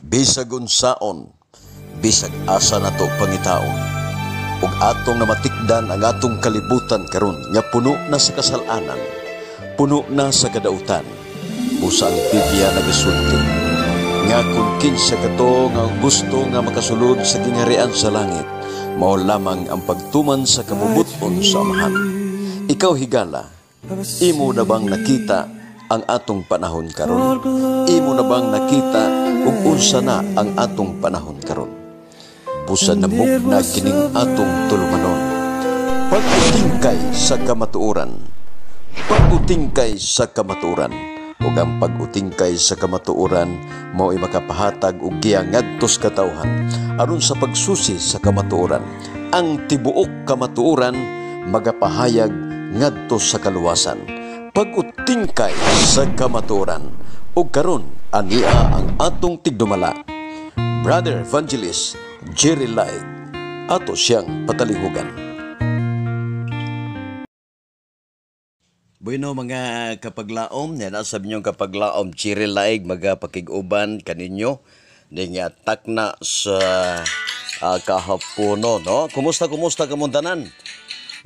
Bisag unsaon, bisag asa nato pangitaon, ug atong namatikdan ang atong kalibutan karon nga puno na sa kasalanan, puno na sa kadautan, busa ang Biblia nagasulti nga kung kinsa kato nga gusto nga makasulod sa gingharian sa langit, mao lamang ang pagtuman sa kabubut-on sa Amahan. Ikaw higala, imo na bang nakita ang atong panahon karon? Imo na bang nakita ug unsa na ang atong panahon karon? Busa namugna kining atong tulumanon. Pag-utingkay sa kamatuoran. Pag-utingkay sa kamatuoran. Ug ang pag-utingkay sa kamatuoran mao'y makapahatag og giya ngadto sa katawhan aron sa pagsusi sa kamatuoran. Ang tibuok kamatuoran magapahayag ngadto sa kaluwasan. Pag-utingkay sa kamatuoran. Ug karon ania ang atong tigdumala, Brother Evangelist Jerry Light. Ato siyang patalihugan. Bueno, mga kapaglaom, yan sa inyong kapaglaom, Jerry Laig, magapakig-uban kaninyo ning takna sa kahapono, no? Kumusta, kumusta kamong tanan?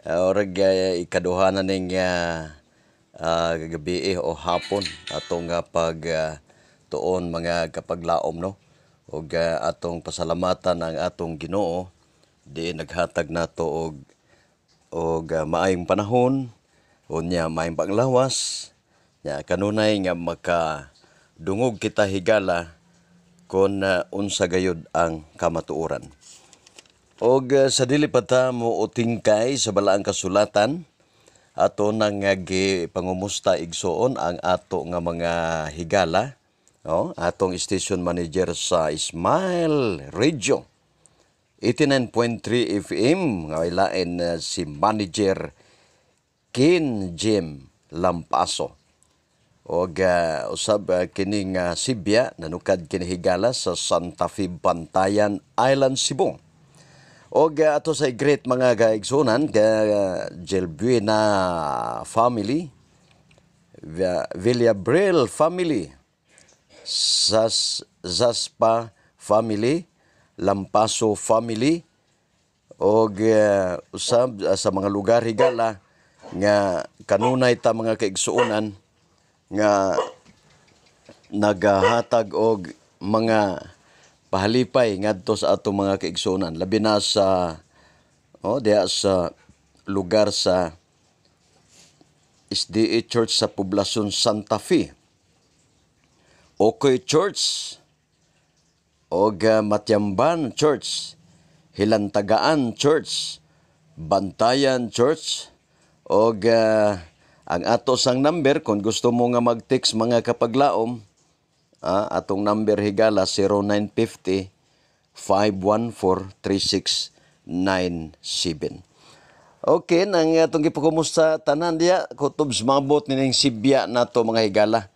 Orag ikaduha na ning gabi o hapon atong pag tuon, mga kapaglaom, no? Ug atong pasalamatan ang atong Ginoo di naghatag nato og maayong panahon, unya maayong panglawas nya kanunay nga makadungog kita higala kon unsa gayud ang kamatuoran. Og sa dili pa ta mo utingkay sa balaang kasulatan, ato nang gipangumusta, igsuon, ang ato nga mga higala, no? Atong station manager sa Smile Radio 89.3 FM nga ilain si Manager Ken Jim Lampaso. Og usab kining Sibya nanukad kini higala sa Santa Fe, Bantayan Island, Cebu. Og ato sa great mga kaigsunan ka Jelbuena family, Villabrel family, Zaspa family, Lampaso family, og usab sa mga lugar higala nga kanunay ta, mga kaigsuonan, nga nagahatag og mga pahalipay ngadto sa atong mga kaigsuonan, labi na sa oh diha sa lugar sa SDA Church sa Poblasyon Santa Fe, Okoy Church, og Matyamban Church, Hilantagaan Church, Bantayan Church, og ang ato sang number kung gusto mo nga mag-text, mga kapaglaom, atong number higala 0950 514 3697. Okay, nang atong gipakumusta tanan diya, kutob mabot nining sibya nato, mga higala,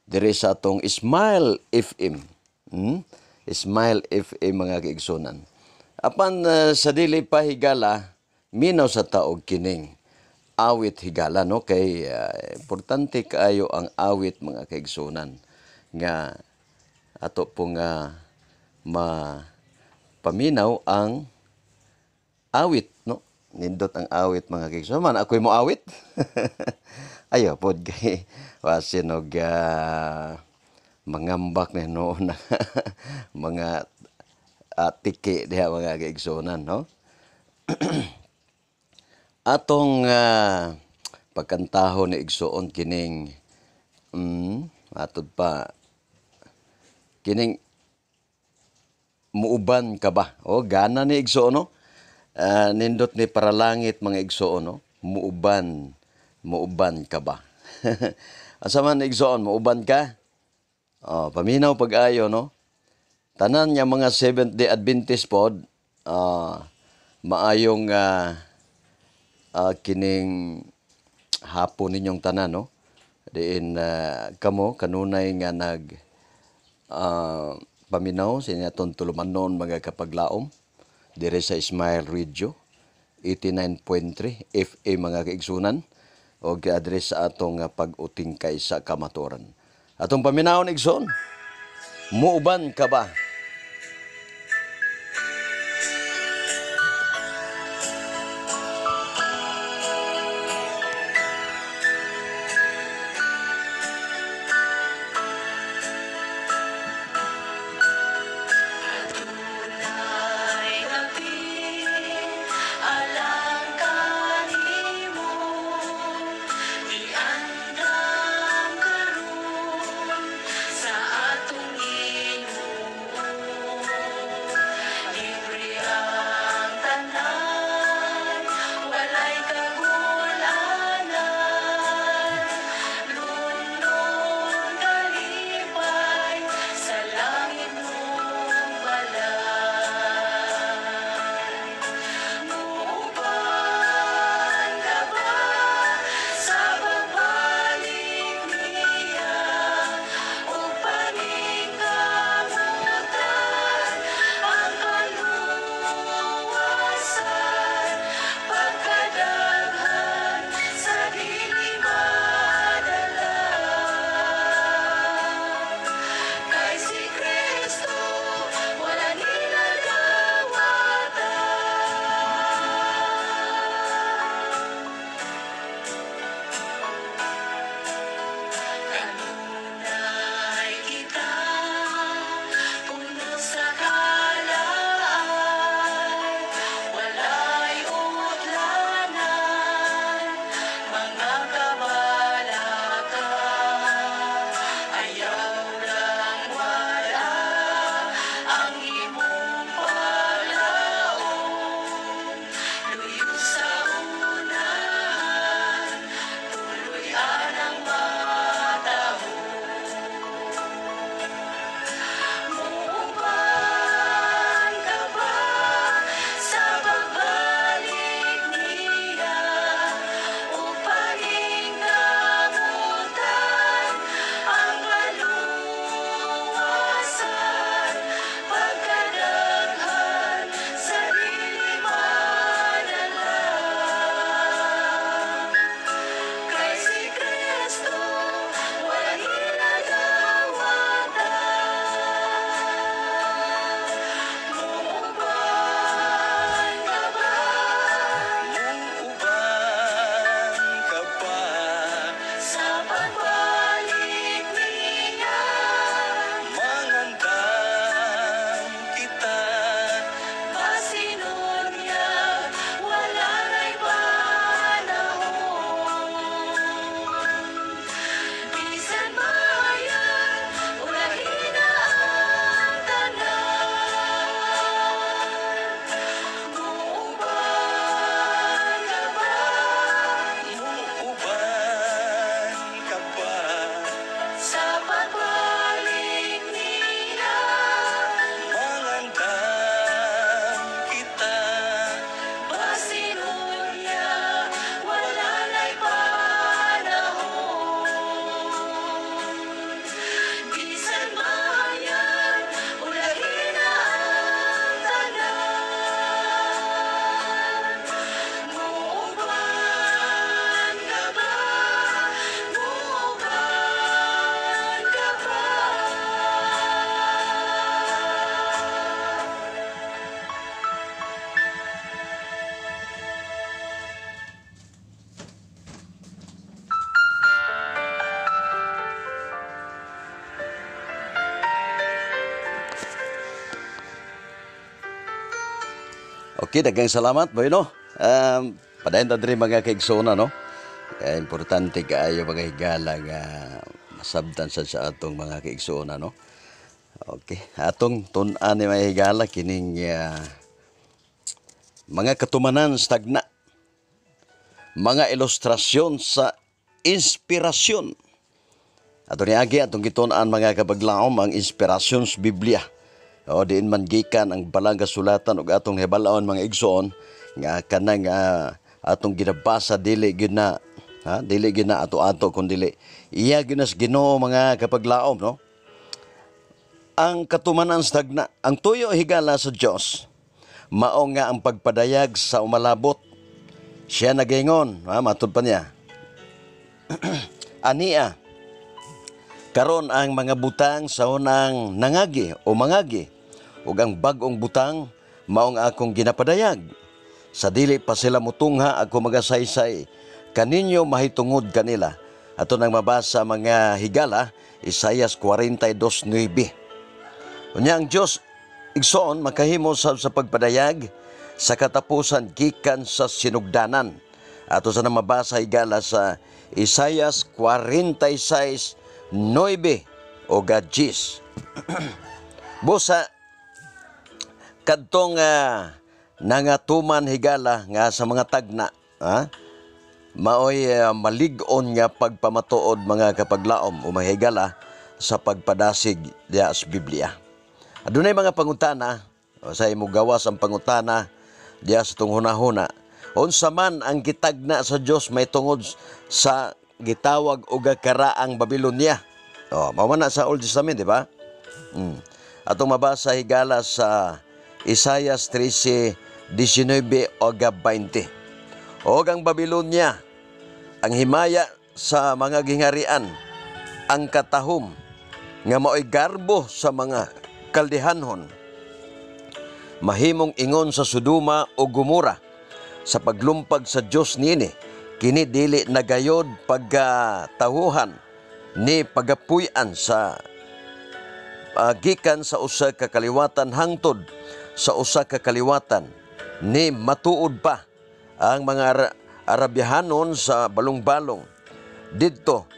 diri sa atong Smile FM. Smile FM, mga kaigsunan. Apan sa dili pa higala, minaw sa ta og kining awit higala, no, kay importante kaayo ang awit, mga kaigsunan, nga ato pong ma paminaw ang awit, no? Nindot ang awit, mga kaigsunan. Man ako'y mo awit, ayo pod kay wasin og mangambak na noon na mga tiki diha, mga kaigsunan, no? Atong pagkantahon ni igsuon kining atod pa kining "Muuban Ka Ba?" O gana ni igsuon, no? Nindot ni para langit, mga igsuon, no? Muuban, muuban ka ba? Asa man, igsuon, muuban ka? Oh, paminaw pag-ayo, no? Tanan nga mga Seventh Day Adventist pod, maayong kining hapon ninyong tanan, no? Diin kamo kanunay nga nag paminaw sa inyong tulumanon, mga kapaglaom, dire sa Smile Radio 89.3 FM, mga kaigsunan, og address sa atong pag-utingkay sa kamatuoran. Atong paminawon, igsoon, "Muuban Ka Ba?" Okay, daghang salamat, bueno. Padayon ta diri, mga kaigsoona, no. Kaya importante kaayo, mga higala, nga masabtan sa atong mga kaigsoona, no. Okay, atong tun-an ni, mga higala, kining mga katumanan sa tagna. Mga ilustrasyon sa inspirasyon. Ato niagi atong gitun-an, mga kapaglaom, ang inspirasyon sa Biblia. O diin man gikan ang balang kasulatan ug atong hibalaan, mga igsoon, nga kanang atong ginabasa dili gyud na, ha, dili gyud na ato-ato kun dili iya gyud na sa Ginoo, mga kapaglaom, no. Ang katumanan sa tagna, ang tuyo, higala, sa Dios mao nga ang pagpadayag sa umalabot. Siya nagaingon, ha, matud pa niya, ania, karon ang mga butang sa unang nangagi o mangagi ug ang bag-ong butang maong akong ginapadayag. Sa dili pa sila mutungha, ako magasaysay kaninyo mahitungod kanila. Ato nang mabasa, mga higala, Isayas 42:9. Unya ang Dios, igsoon, makahimo sa pagpadayag sa katapusan gikan sa sinugdanan. Ato sa nang mabasa, higala, sa Isayas 46:9 o 10. Busa kadtong nangatuman, higala, nga sa mga tagna, ha, maoy malig-on nga pagpamatuod, mga kapaglaom o mga higala, sa pagpadasig diya sa Biblia. Adunay mga pangutana o sa imo gawas ang pangutana diya sa tong hunahuna. Unsa man ang gitagna sa Dios may tungod sa gitawag og karaang Babylonia? Oh, mao man na sa Old Testament, di ba? Atong mabasa, higala, sa Isayas 13:19 o 20. Og ang Babylonia, ang himaya sa mga giharian, ang katahom nga maoy garbo sa mga Kaldehanhon, mahimong ingon sa Sodoma o Gomora sa paglumpag sa Dios niini. Kini dili nagayod pagkatahuhan ni pagapuy-an sa gikan sa usa ka kaliwatan hangtod sa usa ka kaliwatan, ni matuod pa ang mga Arabyahanon sa balong-balong didto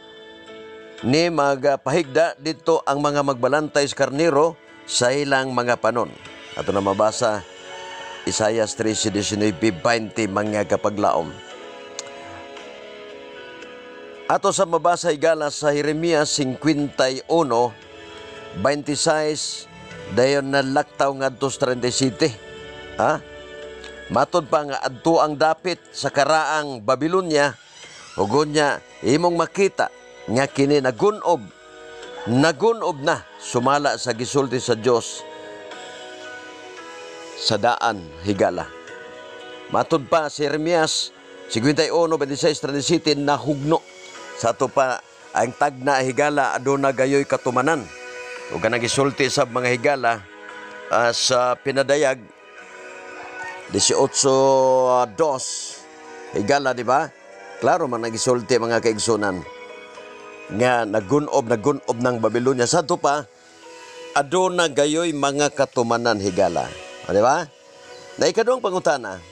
ni magpahigda didto ang mga magbalantay sa karnero sa ilang mga panon. Ato na mabasa Isayas 13:19-20, mga kapaglaom. Ato sa mabasa, higala, sa Jeremias 51:26 dayon na laktaw ngadto sa 37. Ha? Matod pa nga adto ang dapit sa karaang Babylonia ug unya imong makita nga kini nagunob, nagunob na sumala sa gisulti sa Dios sa daan, higala. Matod pa si Jeremias 51, 26, 37 nahugno. Sa ato pa ang tagna, higala, aduna gayoy katumanan. Ug kanang gisulti sa mga higala sa pinadayag 18:2, higala, di ba? Klaro man nagisulti, mga kaigsunan, nga nagunob, nagunob ng Babylonia. Sa ato pa aduna gayoy mga katumanan, higala. O, di ba? Na ikaduhang pangutana,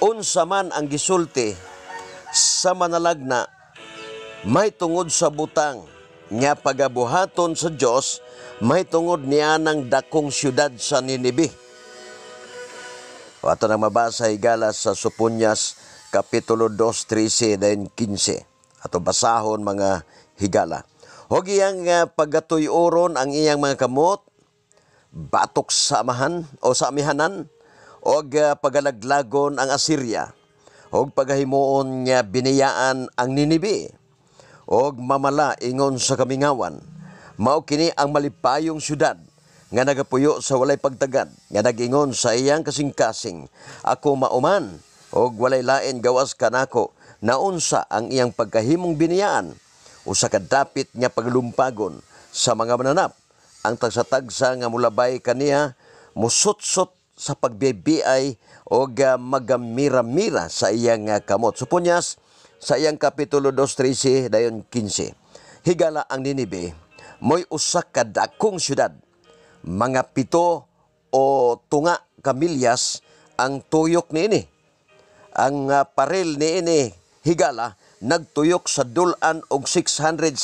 unsa man ang gisulti sa manalagna may tungod sa butang nga pagabuhaton sa Dios may tungod niya ng dakong syudad sa Ninibe? O, ato nang mabasa, higala, sa Soponias Kapitulo 2, 13 dayon 15. Ato basahon, mga higala. Og iyang pagatuyoron ang iyang mga kamot batok sa amahan o sa amihanan og pagalaglagon ang Assyria og pagahimuon nga biniyaan ang Ninibe og mamala ingon sa kamingawan. Mao kini ang malipayong syudad nga nagapuyo sa walay pagtagad, nga nagingon sa iyang kasing-kasing, "Ako mauman og walay lain gawas kanako." Naunsa ang iyang pagkahimong biniyaan, usa ka dapit nga paglumpagon sa mga mananap. Ang tagsa-tagsa nga mulabay kaniya musutsot sa pagbibiay og magamira-mira sa iyang kamot. Soponias sa iyang Kapitulo 2:13 dayon 15. Higala, ang Ninibe mo'y usa ka dakong syudad, mga 7 o tunga ka milyas Ang tuyok niini, ang paril niini, higala, nagtuyok sa dul-an og 664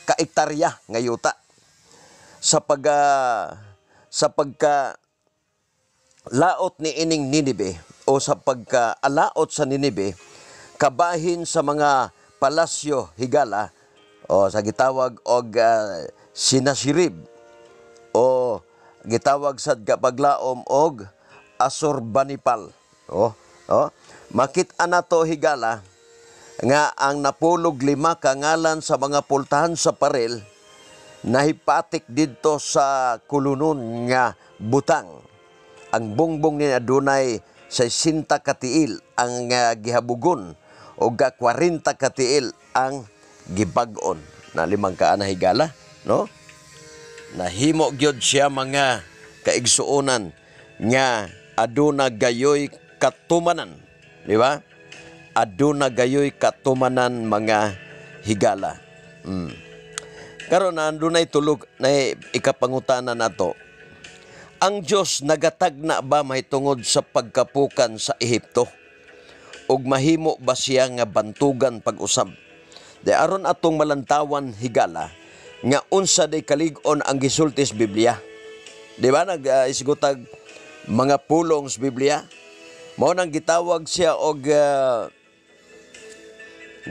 ka ektarya nga yuta. Sa pagka laot ni ining Ninibe o sa pagka-alaot sa Ninibe, kabahin sa mga palasyo, higala, o sa gitawag og Sinasirib o gitawag sad kapaglaom og Asurbanipal. Oh, makit-an nato, higala, nga ang 45 ka ngalan sa mga pultahan sa paril nahipatik didto sa kulunon nga butang. Ang bongbong ni adunay 60 katiil ang gihabugon o ga 40 katiil ang gibag-on. Na limang kaana, higala, no? Nahimo gyud siya, mga kaigsuonan, nga aduna gayoy katumanan, di ba? Aduna gayoy katumanan, mga higala. Karon na adunay tulog na ikapangutana nato. Ang Dios nagatagna ba mahitungod sa pagkapukan sa Ehipto? Ug mahimo ba siya nga bantugan pag-usab? Di aron atong malantawan, higala, nga unsa day kalig-on ang gisulti sa Biblia. Di ba nag isgutag mga pulong sa Biblia? Mao nang gitawag siya og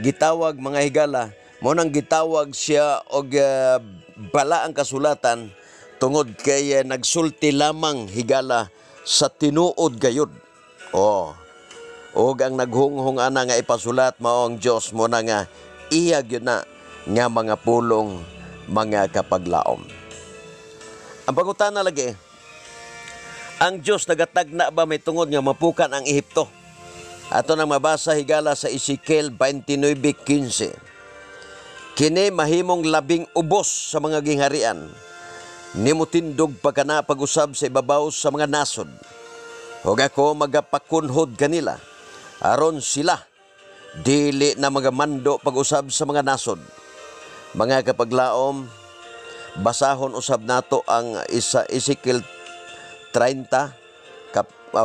gitawag, mga higala, mao nang gitawag siya og balaang kasulatan tungod kay nagsulti lamang, higala, sa tinuod gayud. Oh. Og ang naghunghong ana nga ipasulat mao ang Dios, mo na nga iya gyud na nga mga pulong, mga kapaglaom. Ang pangutana lagi, ang Dios nagatagna ba may tungod nga mapukan ang Ehipto? Ato nang mabasa, higala, sa Ezekiel 29:15. Kini mahimong labing ubos sa mga gingharian. Nimutindog pa kana pag-usab sa ibabaw sa mga nasod. Ug ako magapakunhod kanila aron sila dili na magamando pag-usab sa mga nasod. Mga kapaglaom, basahon usab nato ang isa Ezekiel 30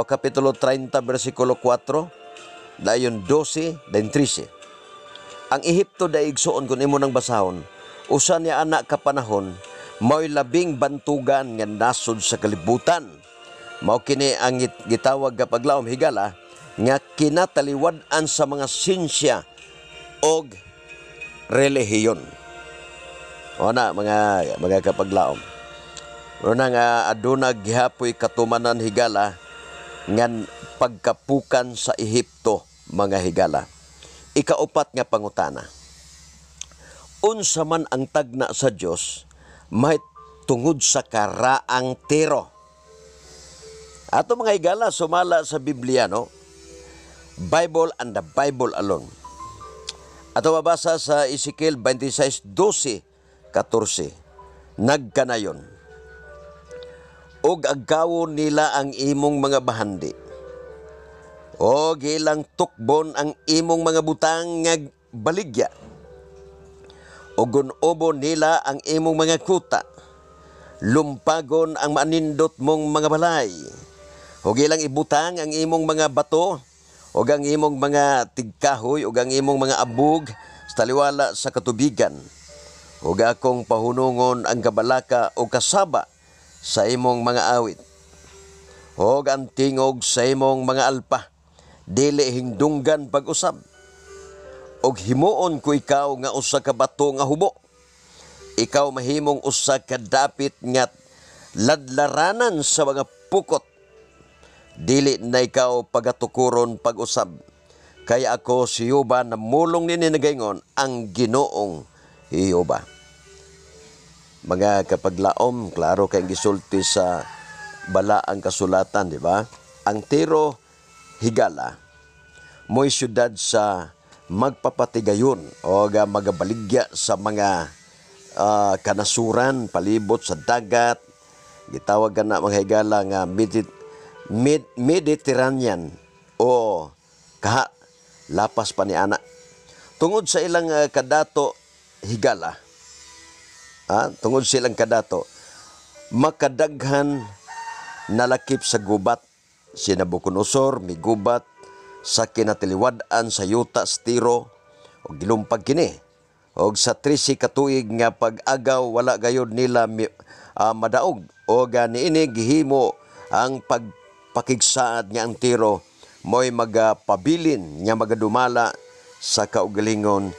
kapitulo 30 bersikulo 4, dayon 12, dayon 13. Ang Ehipto da, igsuon, kung imo nang basahon, usa niya anak ka panahon mao'y labing bantugan nga nasod sa kalibutan. Mao kini ang gitawag, kapaglaom, higala, nga kinataliwad-an sa mga sinsya og relihiyon. O na mga kapaglaom. Una nga aduna gihapoy katumanan, higala, ngan pagkapukan sa Ehipto, mga higala. Ikaupat nga pangutana. Unsa man ang tagna sa Dios may tungod sa karaang Tiro? Ato, mga higala, sumala sa Biblia, no? Bible and the Bible alone. Ato mabasa sa Ezekiel 26:12, 14. Nagkanayon. Og agawon nila ang imong mga bahandi. Og ilang tukbon ang imong mga butang nga baligya. Og gun-obon nila ang imong mga kuta. Lumpagon ang maanindot mong mga balay. Ug ilang ibutang ang imong mga bato ug ang imong mga tigkahoy ug ang imong mga abog sa taliwala sa katubigan. Ug akong pahunungon ang kabalaka o kasaba sa imong mga awit. Ug ang tingog sa imong mga alpa dili hingdunggan pag-usab. Og himuon ko ikaw nga usa ka bato nga hubo. Ikaw mahimong usa ka dapit nga ladlaranan sa mga pukot. Dili na ikaw pagatukuron pag-usab. Kaya ako si Jehova namulong nini, nagaingon ang Ginoong Jehova. Mga kapaglaom, klaro kay gisulti sa balaang kasulatan, di ba? Ang Tiro, higala, mo'y syudad sa magpapatigayon o ga magabaligya sa mga kanasuran palibot sa dagat. Gitawag na, mga higala, nga Mediterranean o kaha lapas pa ni ana. Tungod sa ilang kadato, higala, tungod sa ilang kadato, makadaghan nalakip sa gubat. Si Nabucodonosor migubat sa kinatiliwad-an sa yuta sa Tiro ug gilumpag kini. Og sa 13 ka tuig nga pag-agaw, wala gayud nila madaog, og niini gihimo ang pagpakigsaad nga ang Tiro mo'y magapabilin nga magadumala sa kaugalingon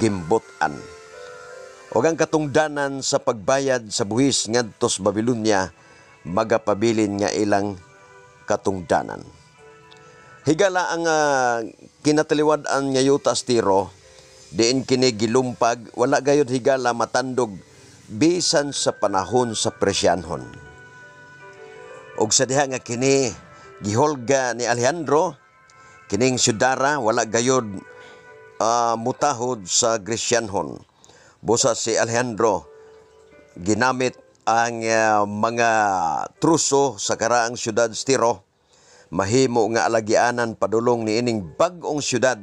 gimbut-an. Og ang katungdanan sa pagbayad sa buhis ngadto sa Babylonia magapabilin nga ilang katungdanan. Higala, ang kinataliwad-an nga yuta sa Tiro diin kini gilumpag, wala gayud, higala, matandog bisan sa panahon sa Persyanhon. Og sa diha nga kini giholga ni Alejandro kining syudara, wala gayud mutahod sa Gresyanhon. Busa si Alejandro ginamit ang mga truso sa karaang syudad sa Tiro mahimo nga alagianan padulong niining bag-ong syudad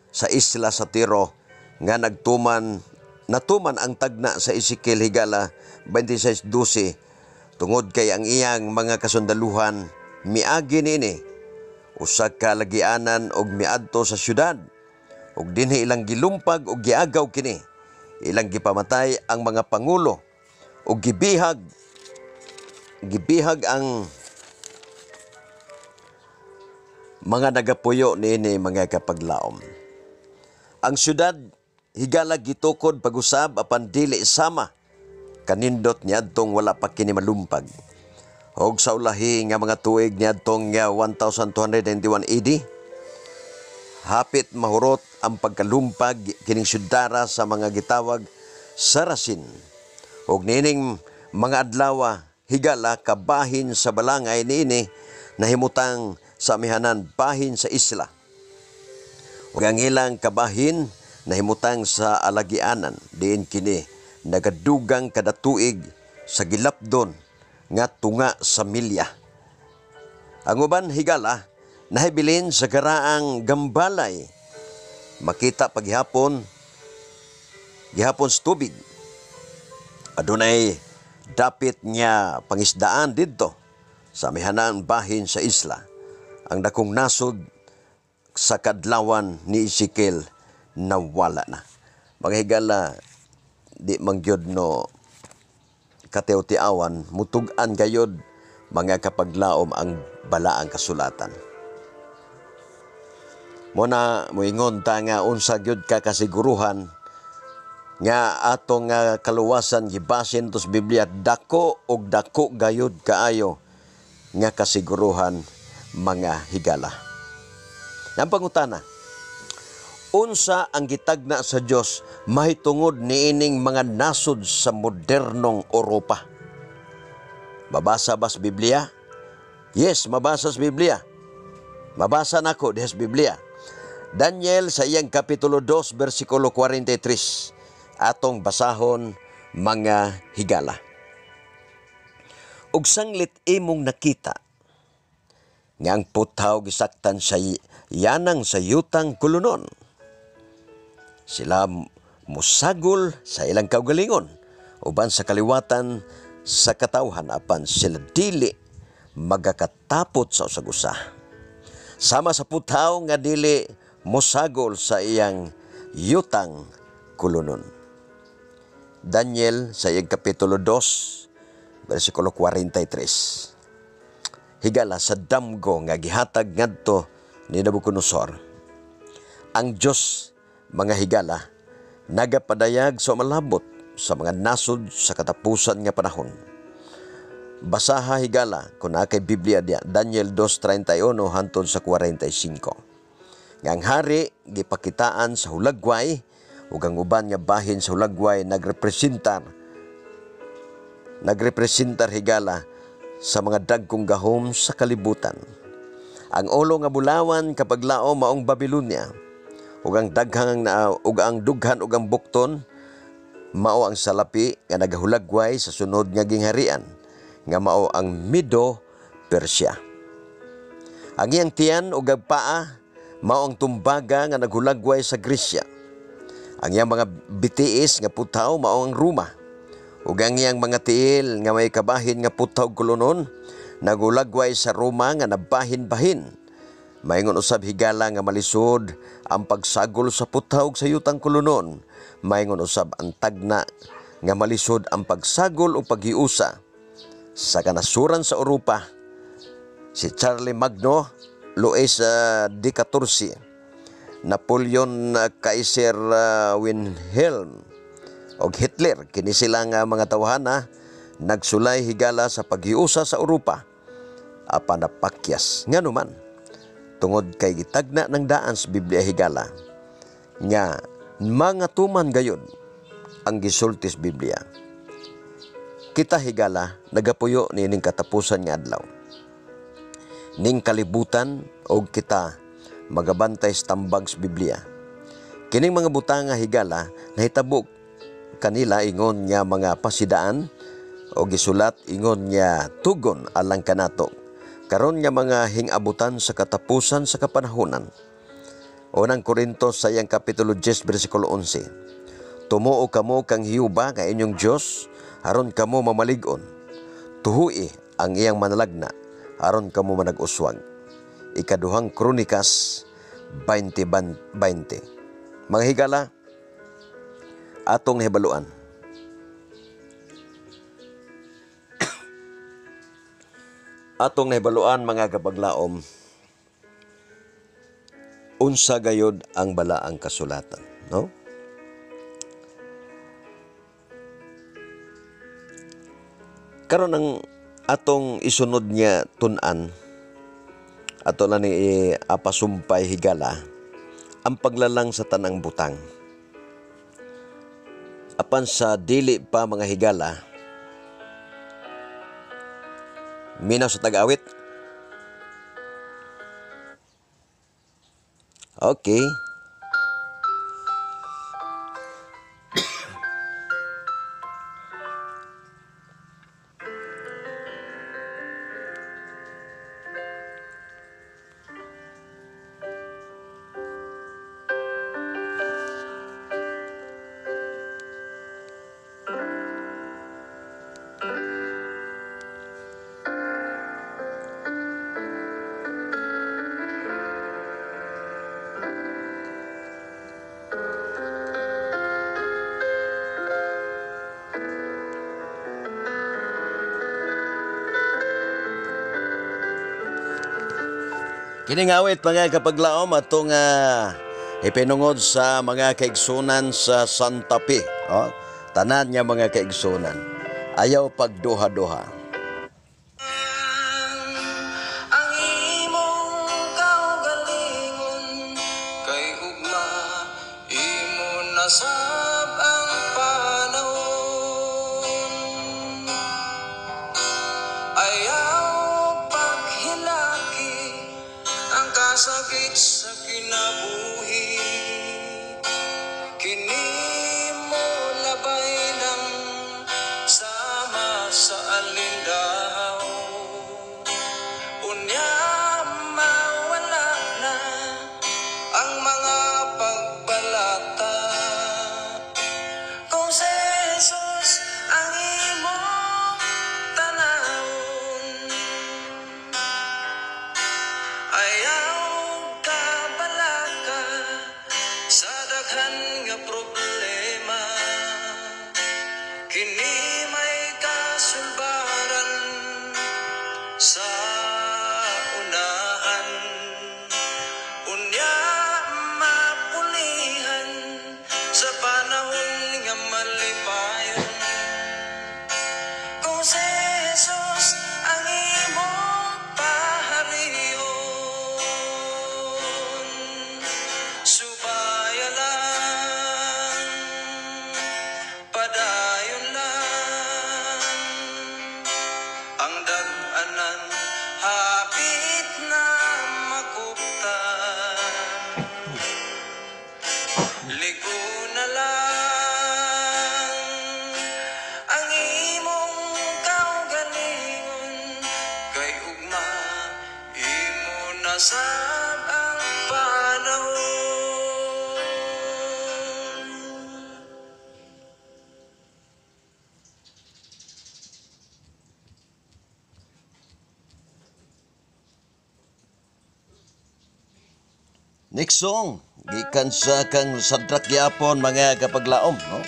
sa isla sa Tiro nga nagtuman natuman ang tagna sa Ezekiel, higala, 26:12, tungod kay ang iyang mga kasundaluhan miagi niini usa ka lagianan og miadto sa syudad ug dinhi ilang gilumpag og giagaw kini. Ilang gipamatay ang mga pangulo ug gibihag gibihag ang mga nagapuyo niini, mga kapaglaom. Ang syudad, higala, gitukod pag-usab apan dili sama kanindot niadtong wala pa kini malumpag. Og sa ulahi nga mga tuig niadtong 1291 AD, hapit mahurot ang pagkalumpag kining syudara sa mga gitawag Saracen. Og niining mga adlawa, higala, kabahin sa balangay niini nahimutang sa amihanan bahin sa isla. Ug ang ilang kabahin nahimutang sa alagianan diin kini nagadugang kada tuig sa gilapdon nga tunga sa milya. Ang uban, higala, nahibilin sa karaang gambalay. Makita paghihapon gihapon sa tubig. Adunay dapit nga pangisdaan didto sa amihanan bahin sa isla. Ang dakong nasod sa kadlawan ni Ezekiel nawala na. Mga higala, di man gyud no katiw-tiawan, mutug-an gayod, mga kapaglaom, ang balaang kasulatan. Mo na moingon ta nga unsa gyud ka kasiguruhan nga atong nga kaluwasan gibasin to sa Biblia? Dako og dako gayud kaayo nga kasiguruhan, mga higala. Ang pangutana, unsa ang gitagna sa Dios mahitungod niining mga nasod sa modernong Europa? Mabasa ba sa Biblia? Yes, mabasa sa Biblia. Mabasa nako diha sa Biblia. Daniel sa iyang kapitulo 2 bersikulo 43. Atong basahon, mga higala. Ug sanglit imong nakita nga ang puthaw gisaktan sa yanang sa yutang kulunon, sila musagol sa ilang kaugalingon uban sa kaliwatan sa katawhan, apan sila dili magakatapot sa usag-usa. Sama sa puthaw nga dili mosagol sa iyang yutang kulunon. Daniel sa iyang kapitulo 2 bersikulo 43. Higala, sa damgo nga gihatag ngadto ni Nabucodonosor, ang Dios, mga higala, nagapadayag sa malabot sa mga nasod sa katapusan nga panahon. Basaha, higala, kung naa kay Biblia diya, Daniel 2:31 hantod sa 45. Nga ang hari gipakitaan sa hulagway ug ang uban nga bahin sa hulagway nagrepresentar, higala, sa mga dagkong gahom sa kalibutan. Ang ulo nga bulawan, kapaglaom, maong Babylonia. Ug ang daghang na ug ang dughan ug ang bukton mao ang salapi nga nagahulagway sa sunod nga gingharian nga mao ang Medo Persia. Ang iyang tiyan ug ang paa mao ang tumbaga nga naghulagway sa Gresya. Ang iyang mga bitiis nga putaw mao ang Roma. Ug ang iyang mga tiil nga may kabahin nga putaw kulunon Nagulagway sa Roma nga nabahin-bahin. Maingon usab, higala, nga malisod ang pagsagol sa puthaw sa yutang kulunon. Maingon usab ang tagna nga malisod ang pagsagol o paghiusa sa kanasuran sa Europa. Si Charlie Magno, Luis XIV, Napoleon, Kaiser Wilhelm og Hitler, kini sila nga mga tawhana nagsulay, higala, sa paghiusa sa Europa apan napakyas. Ngano man? Tungod kay gitagna ng daan sa Biblia, higala, nga mga tuman gayud ang gisulti sa Biblia. Kita, higala, nagapuyo niining katapusan nga adlaw ning kalibutan og kita magabantay sa tambag sa Biblia. Kining mga butanga, higala, nahitabo kanila ingon nga mga pasidaan o gisulat ingon nga tugon alang kanato karon nga mga hingabutan sa katapusan sa kapanahonan. Unang Korinto sa iyang Kapitulo 10 bersikulo 11. Tumuo kamo kang Jehova nga inyong Dios aron kamo mamalig-on. Tuhui ang iyang manalagna aron kamo manag-uswag. Ikaduhang Kronikas 20:20. Mga higala, atong nahibaluan. Atong nahibaluan, mga kapaglaom, unsa gayod ang balaang kasulatan, no? Karon, ang atong isunod nga tun-an, ato na ni apasumpay, higala, ang paglalang sa tanang butang. Apan sa dili pa, mga higala, minaw sa tag-awit. Okay. Kining awit, mga kapaglaom, atong ipinungod sa mga kaigsunan sa Santa Fe. Oh, tanan nga mga kaigsunan. Ayaw pagduha-duha. Ang imong kaugalingon kay ugma, imo nasab ang panahon. Ayaw paghilaki ang kasakit sa kinabuhi, kini mo labay lang sama sa alindaw. Unya mawala na ang mga pagbalata kung si Jesus ang imong tanawon. Ayaw kabalaka sa daghan nga problema, kini may kasulbaran sa unahan. Unya mapulihan sa panahon nga malipayon kung si Jesus ang imong paharion. Subaya lang, padayon lang, ang dag-anan hapit na makuptan. Ligo na lang ang imong kaugalingon kay ugma, imo nasab ang panahon. Next song, gikan sa kang Sadrak gyapon, mga kapaglaom, no?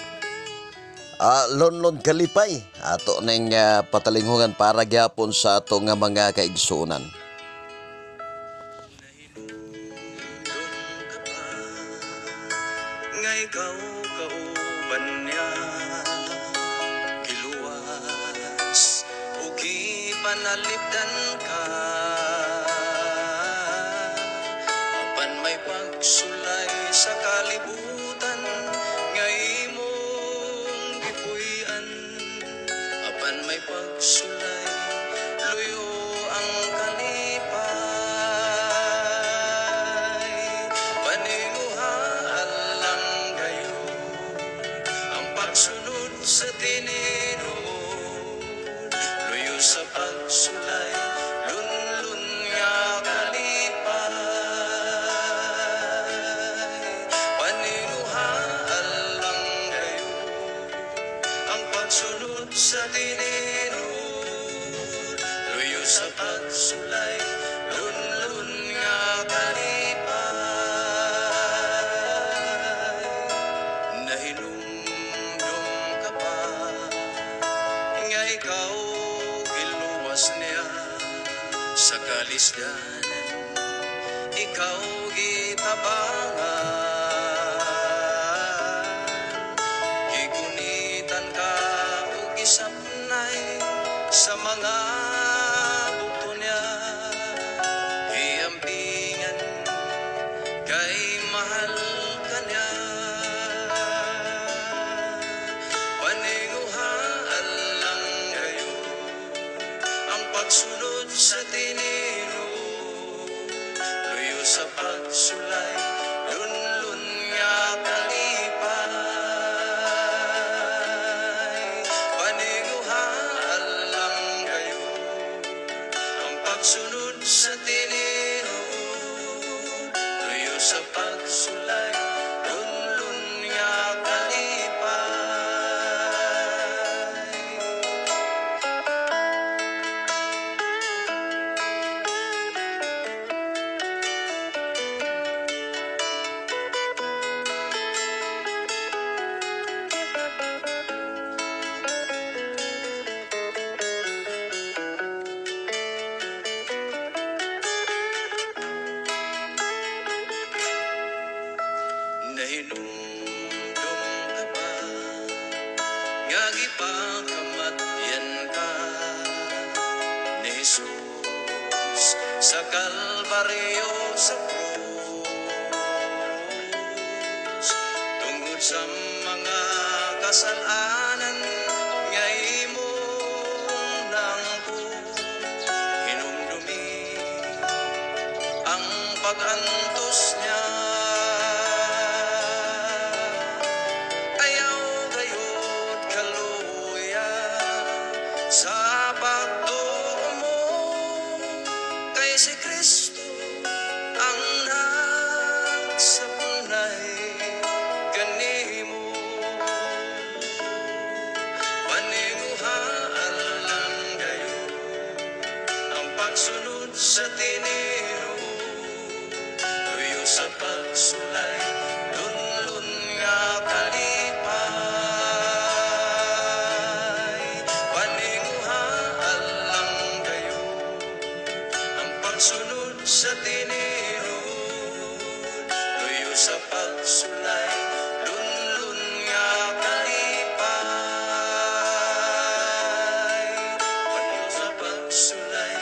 Lonlon Kalipay, ato ning patalinghungan para gyapon sa ato nga mga kaigsuonan. Nahinumdum ka pa nga ikaw kauban niya, giluwas ug gipanalipdan ka, apan may pagsulay sa kalibutan nga imong gipuy-an, apan may pagsulay, luyo ang kalipay. Paninguhaan lang gayon ang pagsunod sa tinuod, luyo sa pagsulay, lunlun nga kalipay. Paninguhaan lang gayon ang pagsunod sa tinuod, luyo sa pagsulay, lunlun nga kalipay. Nahinumdum ka pa nga ikaw giluwas niya sa kalisdanan, ikaw gitabangan, gigunitan ka ug gisapnay sa mga bugto niya, giampingan kay mahal ka niya. Paninguhaan lang gayon ang pagsunod sa tinuod, luyo sa pagsulay, lunlun nga kalipay. Paninguhaan lang gayon ang pagsunod sa tinuod, luyo sa pagsulay, lunlun nga kalipay. Nahinumdum ka ba nga gipakamatyan ka ni Jesus sa Kalbaryo sa krus, tungod sa mga kasalanan nga imong nangkon? Hinumdumi ang pag-antos niya. Ayaw gayod kaluya sa pagtuo mo, kay si Kristo ang nagsapnay kanimo. Paninguhaan lang gayon ang pagsunod sa tinuod, luyo sa pagsulay, lunlun nga kalipay. Paninguhaan lang gayon ang pagsunod sa tinuod, luyo sa pagsulay, lunlun nga kalipay. Luyo sa pagsulay,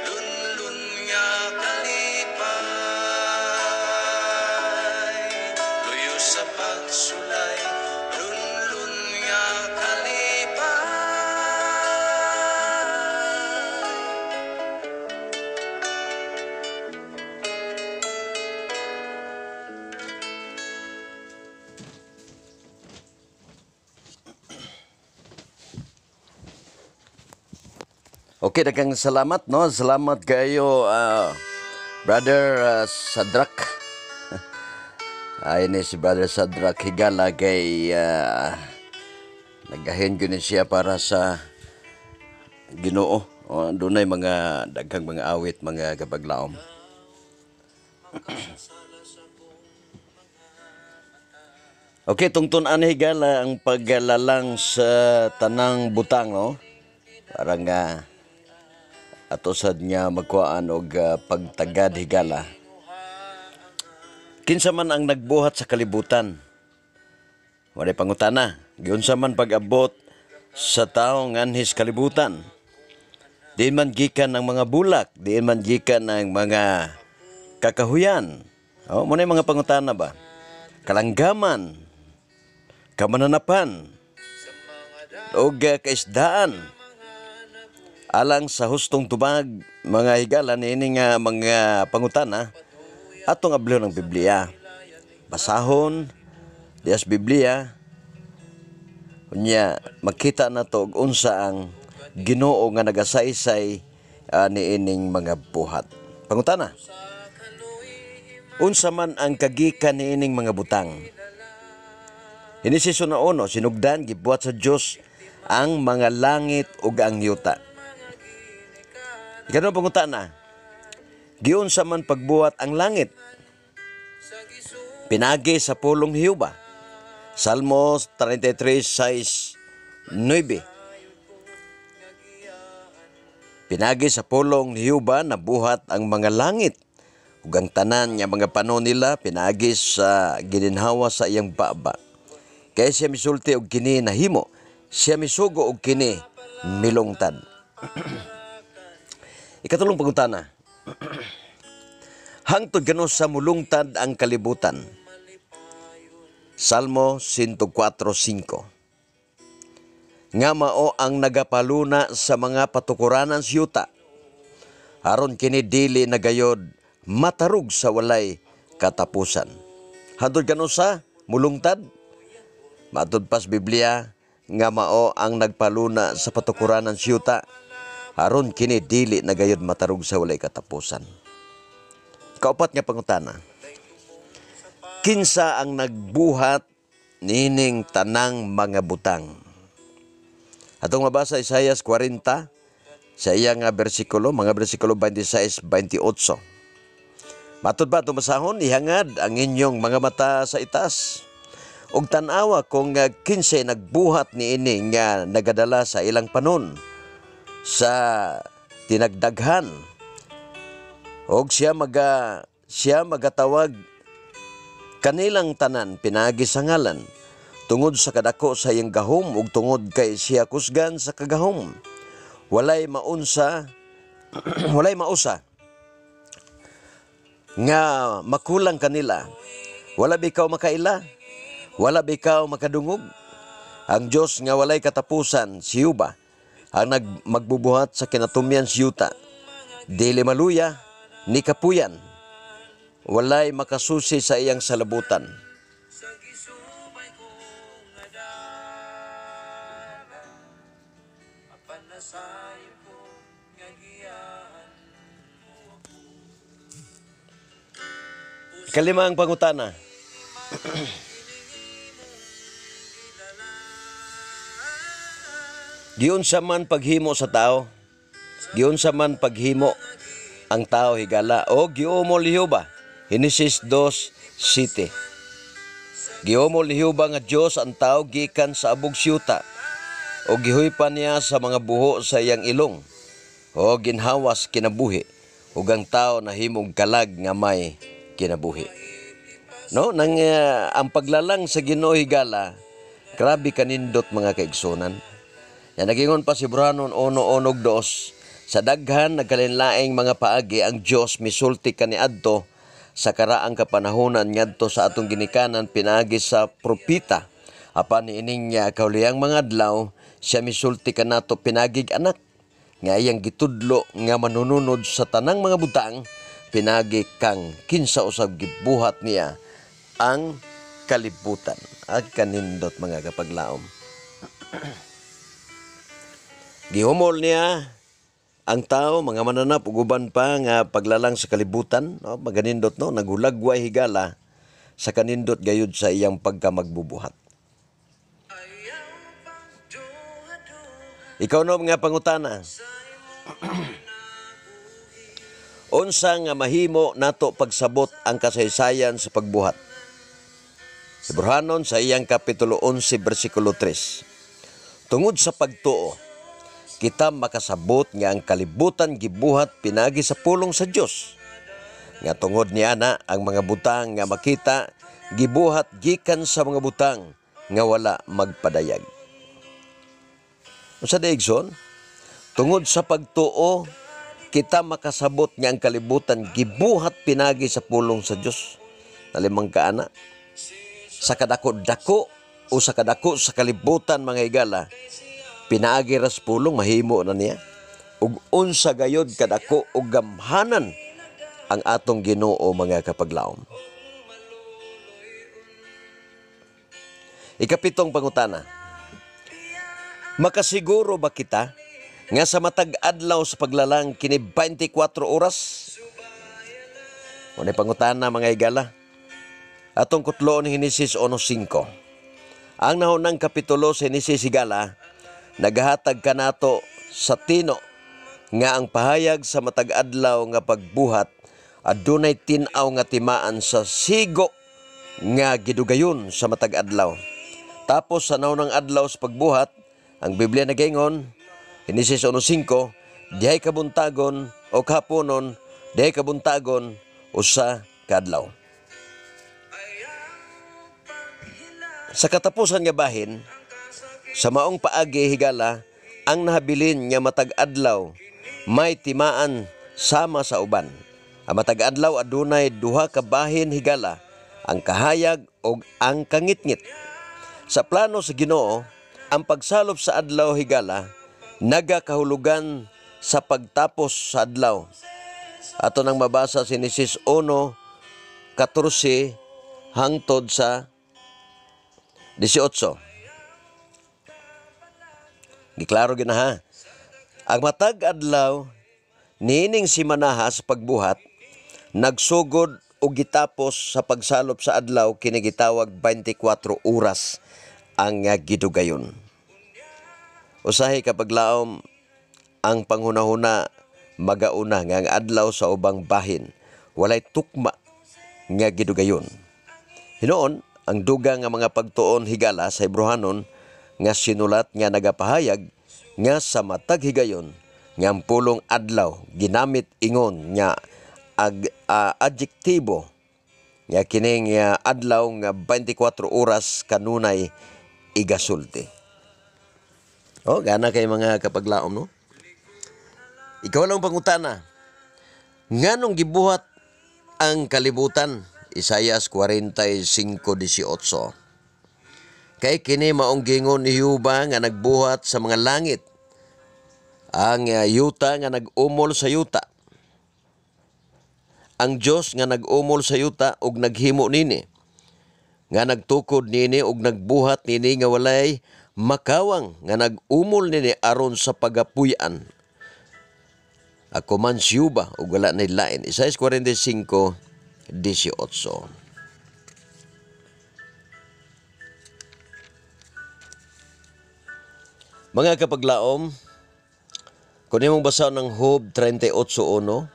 lunlun nga kalipay. Luyo sa pagsulay, lunlun nga kalipay. Okay, daghang salamat, no? Salamat kayo, Brother Sadrak. Ay ni si Brother Sadrak Higala kay nagahin gyud ni siya para sa Ginoo. O, dunay mga daghang mga awit, mga kapaglaom. Makasasala sa Okay, tungtun ani, higala, ang paglalang sa tanang butang, no? Parang nga ato sad nga magkuhaan og pagtagad, higala. Kinsa man ang nagbuhat sa kalibutan? Walay pangutana. Giunsa man pag-abot sa tao nganhis kalibutan? Diin man gikan ang mga bulak, diin man gikan ang mga kakahuyan? Oh, mao mga pangutana ba? Kalanggaman, kamananapan, og kaisdaan. Alang sa hustong tubag, mga higala, niini nga mga pangutana, atong ablihon ang Biblia. Basahon diyas Biblia, unya makita nato og unsa ang Ginoo nga nagasaysay niining mga buhat. Pangutana. Unsa man ang kagikan niining mga butang? Henesis 1:1, sinugdan gibuhat sa Dios ang mga langit ug ang yuta. Ikaduhang pangutana, giunsa man pagbuhat ang langit? Pinagi sa pulong ni Jehova. Salmo 33:6, 9. Pinagi sa pulong ni Jehova nabuhat ang mga langit ug ang tanan nga mga pano nila pinagi sa gininhawa sa iyang baba. Kay siya misulti og kini nahimo, siya misugo og kini milungtad. Ikatulong pangutana. Hangtod kanus-a mulungtad ang kalibutan? Salmo 104:5. Nga mao ang nagapaluna sa mga patukuranan sa yuta, aron kini dili na gayod matarog sa walay katapusan. Hangtod kanus-a mulungtad? Matud pas Biblia nga mao ang nagpaluna sa patukuranan sa yuta, aron kini dili na gayod matarog sa walay katapusan. Kaupat nga pangutana. Kinsa ang nagbuhat nining tanang mga butang? Atong mabasa Isaias 40 sa iya nga bersikulo, mga bersikulo 26, 28. Matud ba atong basahon, ihangad ang inyong mga mata sa itaas ug tan-awa kung kinsay nagbuhat niini nga nagadala sa ilang panon sa tinagdaghan, og siya magatawag kanilang tanan pinagi sa ngalan, tungod sa kadako sa iyang gahom ug tungod kay siya kusgan sa kagahom. Walay maunsa, walay mausa nga makulang kanila. Wala bikaw makaila? Wala bikaw makadungog? Ang Dios nga walay katapusan, si Jehova, ang magbubuhat sa kinatumyan sa yuta. Dili maluya ni kapuyan. Walay makasusi sa iyang salabutan. Sa gisubay ko nga dalan, apan nasayop ko nga giyahan mo ako. Ikalimang pangutana. Giunsa man paghimo sa tao? Giunsa man paghimo ang tao, higala, o giumol ni Jehova? Genesis 2:7. Giumol ni Jehova nga Dios ang tao gikan sa abog siyuta o gihuypan niya sa mga buho sa iyang ilong o ginhawas kinabuhi, ug ang tao nahimong kalag nga may kinabuhi. No, nang ang paglalang sa Ginoo, higala, grabe kanindot, mga kaigsunan. Yan, nagingon pa si Hebrahanon 1:1-2, sa daghan nagkalainlaing mga paagi ang Dios misulti kaniadto sa karaang kapanahonan ngadto sa atong ginikanan pinaagi sa propeta. Apan niining niya kaulihang mga adlaw siya misulti kanato pinagig anak nga iyang gitudlo nga manununod sa tanang mga butang, pinagi kang kinsa usab gibuhat niya ang kalibutan. At kanindot, mga kapaglaom. Gihumol niya ang tao, mga mananap ug uban pa nga paglalang sa kalibutan, no? Maganindot, no? Naghulagway, higala, sa kanindot gayud sa iyang pagkamagbubuhat. Ayaw pang duha-duha Ikaw no nga pangutana. sa imong kinabuhi. Unsa nga mahimo nato pagsabot ang kasaysayan sa pagbuhat? Hebreohanon sa iyang Kapitulo 11, versikulo 3. Tungod sa pagtuo, kita makasabot nga ang kalibutan gibuhat pinagi sa pulong sa Dios. Nga tungod niana ang mga butang nga makita gibuhat gikan sa mga butang nga wala magpadayag. Unsa di, igsoon? Tungod sa pagtuo, kita makasabot nga ang kalibutan gibuhat pinagi sa pulong sa Dios. Nalimang kaana. Sa kadako-dako o sa kadako sa kalibutan, mga higala, pinaagi ras pulong mahimo na niya. Ug unsa gayod kadako og gamhanan ang atong Ginoo, mga kapaglaom. Ikapitong pangutana. Makasiguro ba kita nga sa matag adlaw sa paglalang kini 24 oras? Unay pangutana, mga higala. Atong kutloon Henesis 1:5. Ang nahunang kapitulo sa Henesis, higala, nagahatag kanato sa tino nga ang pahayag sa matag adlaw nga pagbuhat adunay tin-aw nga timaan sa sigo nga gidugayon sa matag adlaw. Tapos sa naunang adlaw sa pagbuhat, ang Biblia nagaingon, Henesis 1:5, dihay kabuntagon o kahaponon, dihay kabuntagon usa ka adlaw. Sa katapusan nga bahin, sa maong paagi, higala, ang nahabilin nga matag adlaw may timaan sama sa uban. Ang matag adlaw adunay duha ka bahin, higala, ang kahayag ug ang kangitngit. Sa plano sa Ginoo, ang pagsalop sa adlaw, higala, nagakahulugan sa pagtapos sa adlaw. Ato nang mabasa sa Genesis 1:14 hangtod sa 18. Giklaro gina ha. Ang matag adlaw niining simanaha sa pagbuhat nagsugod og gitapos sa pagsalop sa adlaw, kini gitawag 24 oras ang gidugayon. Usahay kapaglaom, ang panghunahuna magauna nga ang adlaw sa ubang bahin walay tukma nga gidugayon. Hinuon, ang dugang nga mga pagtuon, higala, sa Hebreohanon nga sinulat nga nagapahayag nga sa matag higayon nga ang pulong adlaw ginamit ingon nga adjektibo nga kining adlaw nga 24 oras kanunay igasulti. Oh, gana kay mga kapaglaom, no? Ikaw lang pangutana. Nganong gibuhat ang kalibutan? Isayas 45:18. Kay kini maong gingon ni Jehova nga nagbuhat sa mga langit, ang yuta nga nag-umol sa yuta. Ang Dios nga nag-umol sa yuta ug naghimo nini, nga nagtukod nini ug nagbuhat nini nga walay makawang, nga nag-umol nini aron sa pagapuy-an. Ako man si Jehova ug wala nay lain. Isayas 45:18. Mga kapaglaom, kung imong basahon ang Job 38:1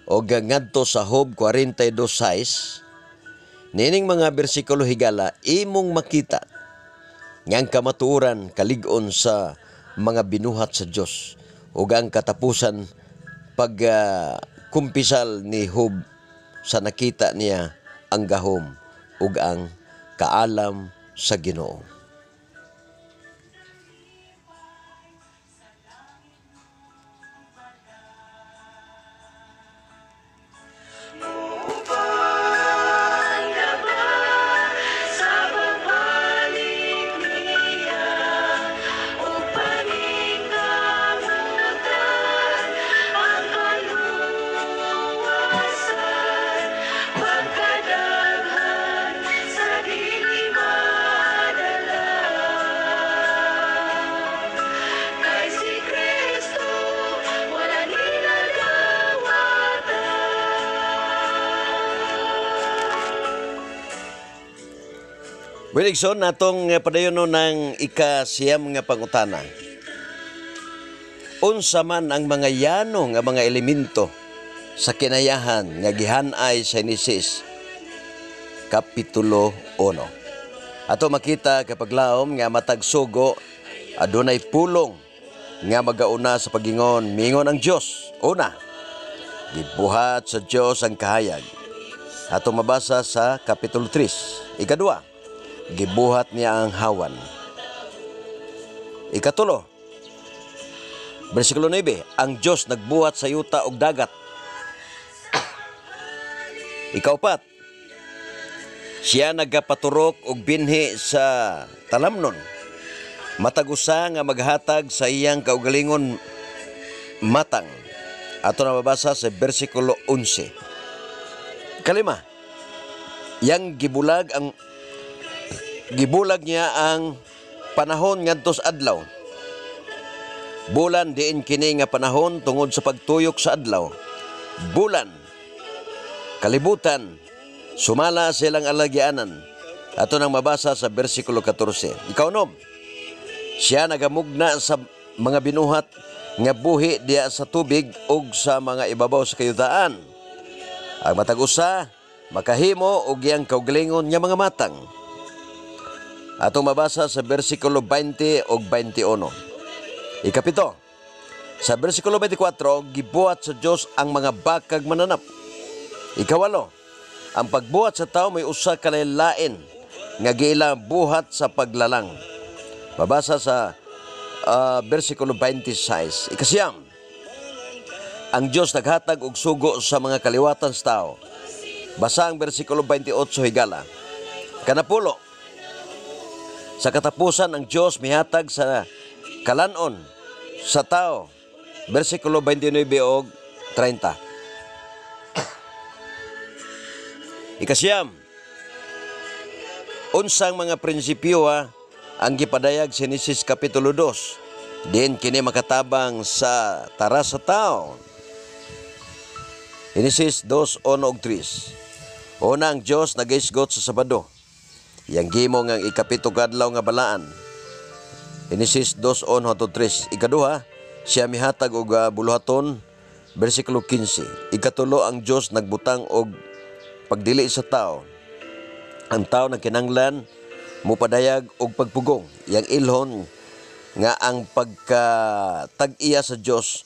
o ngadto sa Job 42:6, nining mga bersikulo, higala, imong makita nga ang kamatuoran kalig-on sa mga binuhat sa Dios ug ang katapusan pag kumpisal ni Job sa nakita niya ang gahom ug ang kaalam sa Ginoo. Wilson, natong padayon ng ika-9 nga pangutana. Unsa man ang mga yano nga mga elemento sa kinayahan nga gihanay sa Henesis Kapitulo 1. Ato makita, kapaglaom, nga matag sugo adunay pulong nga magauna sa pagingon, "Mingon ang Dios." Una, gibuhat sa Dios ang kahayag. Ato mabasa sa Kapitulo 3. Ikadua, gibuhat niya ang hawan. Ikatulo, versikulo 9, ang Dios nagbuhat sa yuta ug dagat. Ikaupat, siya nagapaturok og binhi sa talamnon. Matag usa nga maghatag sa iyang kaugalingon matang. Ato na mabasa sa versikulo 11. Kalima, yang gibulag niya ang panahon ngadto sa adlaw. Bulan diin kini nga panahon tungod sa pagtuyok sa adlaw. Bulan, kalibutan, sumala silang alagyanan. Ato nang mabasa sa versikulo 14. Ikaunom, siya nagamugna sa mga binuhat nga buhi diya sa tubig ug sa mga ibabaw sa kayutaan. Ang matag usa makahimo og iyang kaugalingon nga mga matang. Atong mabasa sa versikulo 20 ug 21. Ikapito, sa versikulo 24, gibuhat sa Dios ang mga bakag mananap. Ikawalo, ang pagbuhat sa tao may usa ka lain nga giila buhat sa paglalang. Mabasa sa versikulo 26. Ikasiyam, ang Dios naghatag og sugo sa mga kaliwatan sa tao. Basa ang versikulo 28 higala. Kanapulo, sa katapusan ang Dios mihatag sa kalanon sa tao. Versikulo 29 og 30. Ikasiyam, unsang mga prinsipyo ang gipadayag sa Genesis Kapitulo 2 diin kini makatabang sa tara sa tao? Genesis 2:1 ug 3. Una, ang Dios nagisgot sa Sabado. Iyang gimo nga ang ikapito kadlaw nga balaan. Genesis 2:1 hangtod 3. Ikaduha, siya mihatag og buluhaton, versikulo 15. Ikatulo, ang Dios nagbutang og pagdili sa tao. Ang tao nagkinahanglan mopadayag og pagpugong. Iyang ilhon nga ang pagka tag-iya sa Dios,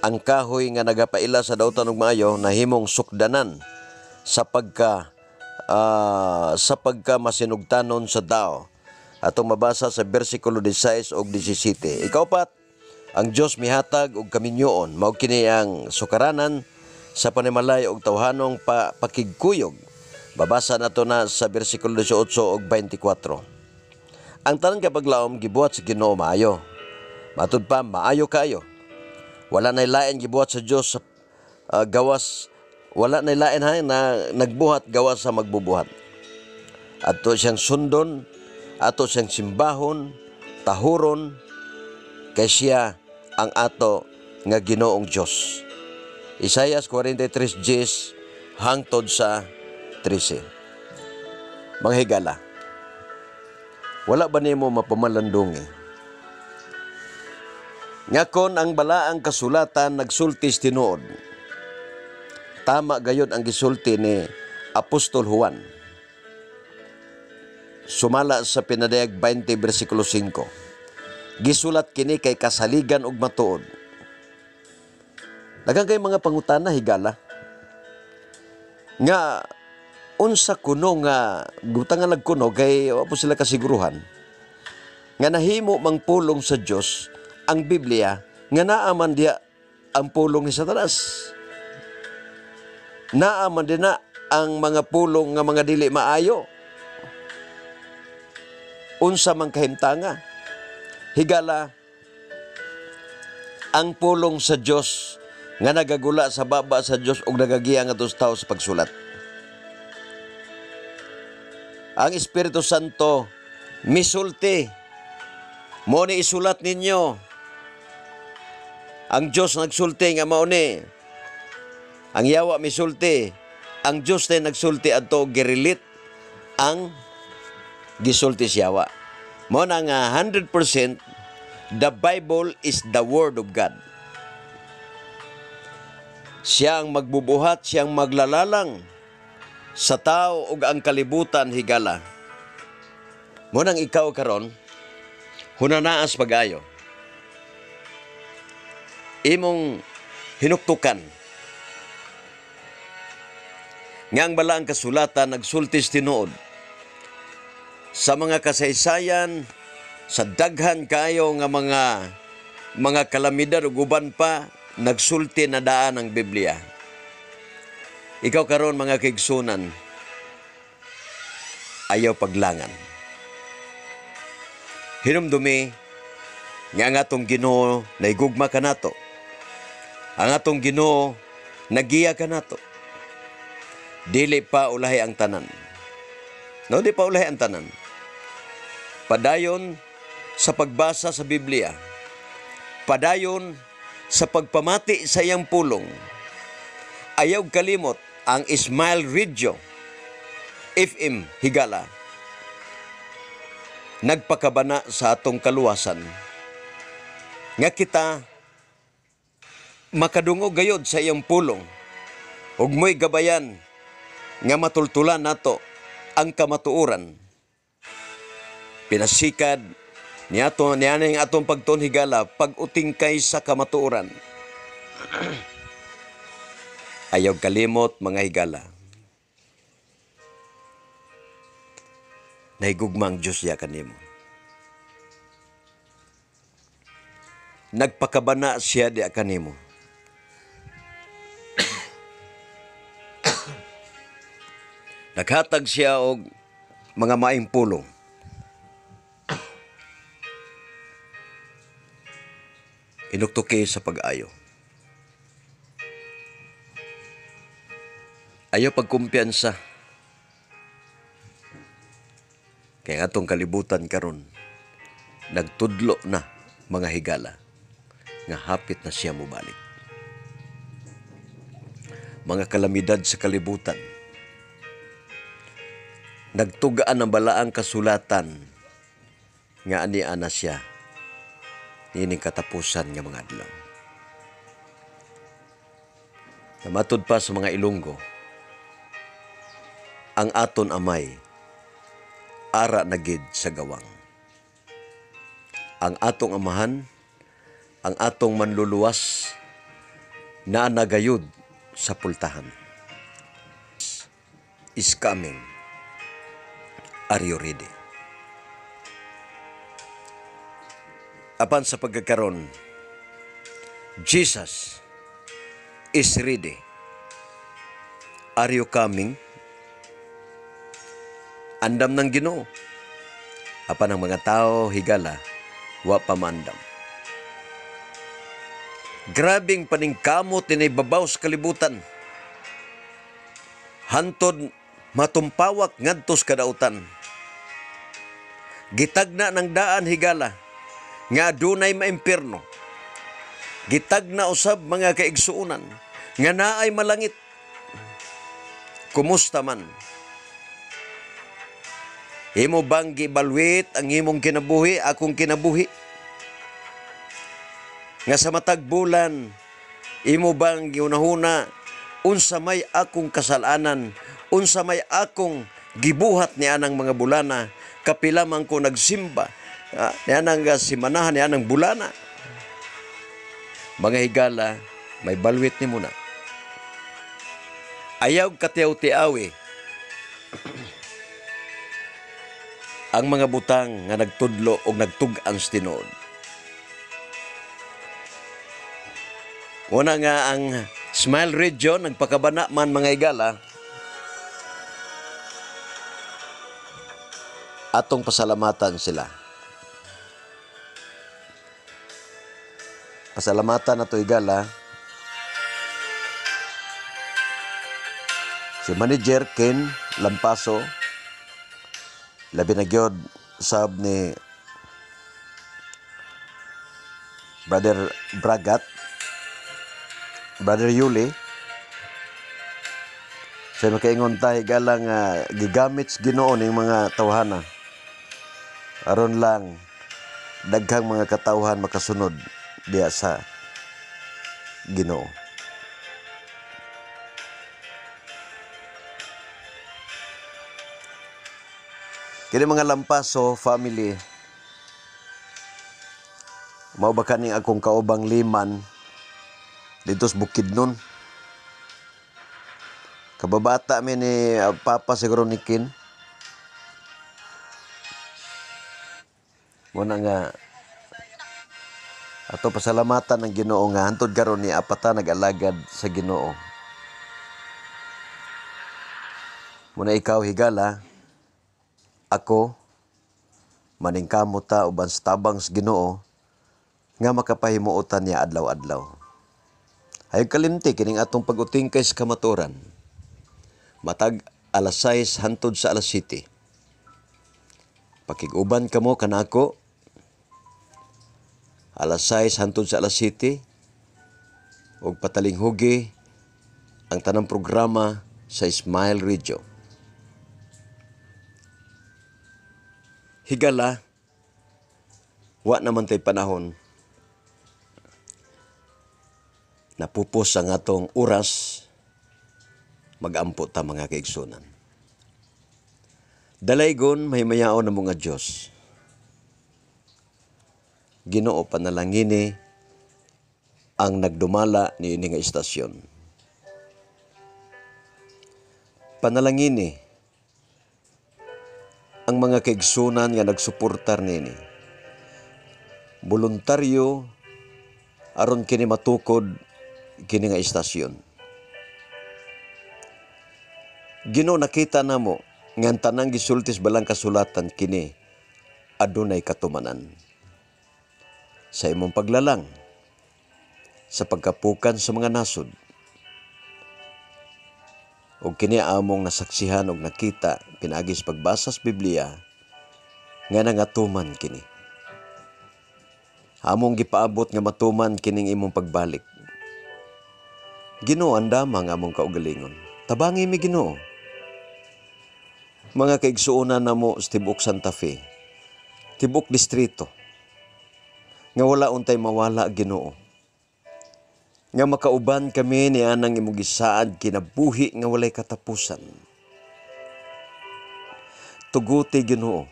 ang kahoy nga nagapaila sa dautan ug maayo nahimong sukdanan sa pagka masinugtanon sa tao. Atong mabasa sa versikulo 16 ug 17. Ikaupat, ang Dios mihatag og kaminyoon. Mao kini ang sukaranan sa panimalay og tawhanong pakigkuyog. Babasa nato na sa versikulo 18 ug 24. Ang tanan, kapaglaom, gibuhat sa Ginoo maayo. Matud pa, maayo kayo. Wala na lain gibuhat sa Dios sa gawas, wala na lain ha na nagbuhat gawas sa magbubuhat. Ato siyang sundon, ato siyang simbahon, tahuron, kay siya ang ato nga Ginoong Dios. Isaias 43:10 hangtod sa 13. Mga higala, wala ba nimo mapamalandungi nga kon ang balaang kasulatan nagsulti sa tinuod, tama gayod ang gisulti ni Apostol Juan sumala sa Pinadayag 20 versikulo 5? "Gisulat kini kay kasaligan og matuod." Daghang kay mga pangutana, higala, nga unsa kuno nga gutangan nagkuno kay wa po sila kasiguruhan nga nahimo mang pulong sa Dios ang Biblia nga naa man diya ang pulong ni Satanas. Naa man din na ang mga pulong nga mga dili maayo. Unsa man kahimtanga? Higala, ang pulong sa Dios nga nagagula sa baba sa Dios ug nagagiya ngadto sa tao sa pagsulat. Ang Espiritu Santo misulti, "Mo ni isulat ninyo." Ang Dios nagsulti nga mao ni. Ang yawa misulti. Ang Dios na nagsulti adto, girilit ang gisulti siya yawa. Mo na nga 100% the Bible is the Word of God. Siya ang magbubuhat, siya ang maglalalang. Sa tao ug ang kalibutan, higala. Mao nang ikaw karon, hunanaas pag-ayo. Imong hinuktukan nga ang balaang kasulatan nagsultis tinuod sa mga kasaysayan, sa daghan kayo nga mga kalamidad ug uban pa, nagsulti na daan ang Biblia. Ikaw karon, mga kaigsunan, ayaw paglangan. Hinumdumi nga ang atong Ginoo naigugma kanato. Ang atong Ginoo nagiya kanato. Dili pa ulahi ang tanan. No, di pa ulahi ang tanan. Padayon sa pagbasa sa Biblia. Padayon sa pagpamati sa iyang pulong. Ayaw kalimot ang Smile Radio FM, higala. Nagpakabana sa atong kaluwasan. Nga kita makadungog gayod sa iyang pulong. Ug mo'y gabayan nga matultulan nato ang kamatuoran. Pinasikad niato nianing atong pagtuon, higala, pag-utingkay sa kamatuoran. Ayaw kalimot, mga higala. Nahigugma ang Diyos ya kanimo. Nagpakabana siya diya kanimo. Naghatag siya og mga maing pulong. Inuktuki sa pag-ayo. Ayaw pagkumpiyansa. Kaya atong kalibutan karon nagtudlo na, mga higala, nga hapit na siya mobalik. Mga kalamidad sa kalibutan, nagtugaan ang balaang kasulatan nga ani-ana siya niining katapusan nga mga adlaw. Namatud pa sa mga Ilonggo, ang aton amay ara na gid sa gawang. Ang atong amahan, ang atong manluluwas, naa na gayud sa pultahan. Is coming. Are you ready? Apan sa pagkakaron, Jesus is ready. Are you coming? Andam ng Ginoo. Apan ang mga tao, higala, wa pa maandam. Grabing paningkamot ni babaw sa kalibutan. Hantod matumpawak ngadto sa kadautan. Gitagna ng daan, higala, nga adunay maimpirno. Gitagna usab, mga kaigsuonan, nga naay malangit. Kumusta man? Imo bang gibalwit ang imong kinabuhi, akong kinabuhi? Nga sa matag bulan, imo bang giunahuna, unsa may akong kasalanan, unsa may akong gibuhat ni anang mga bulana, kapila man ko nagsimba, ni anang simanahan, ni anang bulana? Mga higala, may balwit ni muna. Ayaw katiaw-tiawi ang mga butang nga nagtudlo o nagtug-an sa tinuod. Una nga ang Smile Radio nagpakabana man, mga higala, atong pasalamatan sila. Pasalamatan nato, higala, si Manager Ken Lampaso, labi na gyud sab ni Brother Bragat, Brother Yuli. Sa makaingon ta, higala, nga gigamit sa Ginoo ning mga tawhana aron lang daghang mga katawhan makasunod diya sa Ginoo. Kini mga Lampaso family, mao ba kaning akong kaubang liman dito sa Bukidnon. Kababata mi ni Papa siguro ni Kin. Muna nga ato pasalamatan ang Ginoo nga hantod karon ni apata nag-alagad sa Ginoo. Muna ikaw higala, ako maningkamot ta uban sa tabang sa Ginoo nga makapahimuotan niya adlaw-adlaw. Ayaw kalimti kining atong pag-utingkay sa kamaturan. Matag alas 6 hantod sa alas 7. Pakig-uban kamo kanako alas 6 hantod sa alas 7 ug patalinghugi ang tanang programa sa Smile Radio. Higala, wa naman tay panahon. Napupos ang atong oras, mag-ampo ta mga kaigsunan. Dalaygon, mahimayaon ang mga Diyos. Ginoo, panalangini ang nagdumala ni ini nga istasyon. Panalangini ang mga kaigsunan nga nagsuportar niini. Voluntaryo aron kini matukod kini nga istasyon. Ginoo, nakita namo nga ang tanang gisultis balang kasulatan kini adunay katumanan. Sa imong paglalang, sa pagkapukan sa mga nasod, ug kini among nasaksihan og nakita pinaagi sa pagbasa sa Biblia nga nangatuman kini. Among gipaabot nga matuman kining imong pagbalik. Ginoo, andama ang among kaugalingon. Tabangi mi, Ginoo. Mga kaigsuonan namo sa tibuok Santa Fe, tibuok distrito, nga wala untay mawala, Ginoo. Nga makauban kami ni anang imong gisaad kinabuhi nga walay katapusan. Tuguti, Ginoo,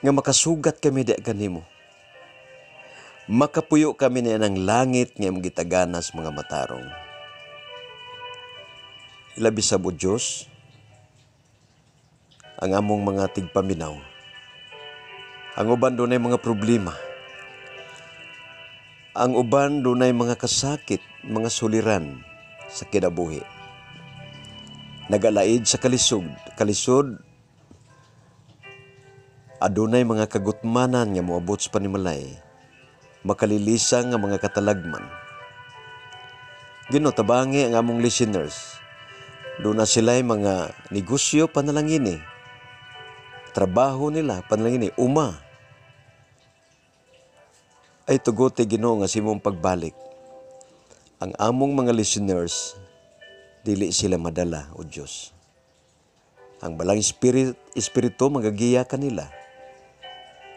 nga makasugat kami di kanimo. Makapuyo kami ni anang langit nga imong gitaganas mga matarong. Ilabi sa Diyos ang among mga tigpaminaw. Ang uban dunay mga problema. Ang uban dunay mga kasakit, mga suliran sa kinabuhi. Nagalaid sa kalisod, adunay mga kagutmanan nga moabot sa panimalay, makalilisang nga mga katalagman. Ginoo, tabangi ang among listeners. Doon na sila'y mga negosyo panalangini, trabaho nila panalangini, uma. Ay tugote, Ginoo, nga sa imong pagbalik. Ang among mga listeners, dili sila madala, o Diyos. Ang balang espiritu magagiya kanila.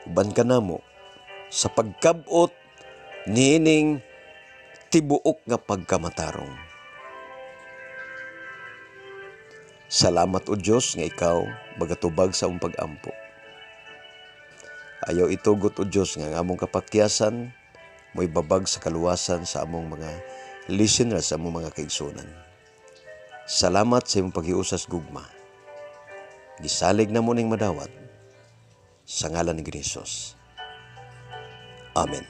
Uban ka namo sa pagkabot niining tibuok nga pagkamatarong. Salamat o Diyos nga ikaw magatubag sa among pag-ampo. Ayaw itugot o Diyos nga ang among kapakyasan mo'y babag sa kaluwasan sa among mga listeners, sa among mga kaigsunan. Salamat sa imong paghiusas gugma. Gisalig na mo ning madawat sa ngalan ni Jesus. Amen.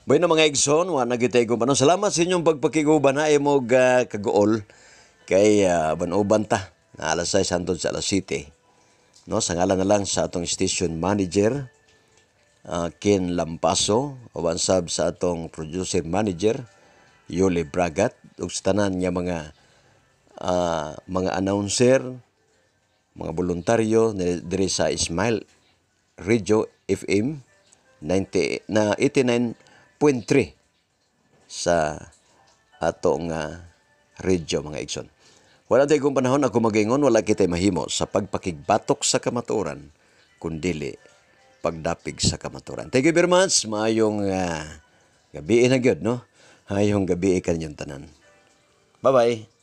Bueno mga igsoon, wa na gyud tay. Salamat sa inyong pagpakiguban na imong kaguol kay uban-uban ta na alas 6 hantod sa alas 7. No, sa ngalan na lang sa atong station manager Ken Lampaso, uban sab sa atong producer manager Yuli Bragat, ug sa tanan nga mga announcer, mga voluntaryo diri sa Smile Radio FM 90 na 89.3 sa atong radio mga igsoon. Wala tay kung panahon ako magingon, wala kitay mahimo sa pagpakigbatok sa kamatuoran kundili pagdapig sa kamatuoran. Thank you very much. Maayong gabi na gyud, no? Hayong gabi kaninyong tanan. Bye-bye.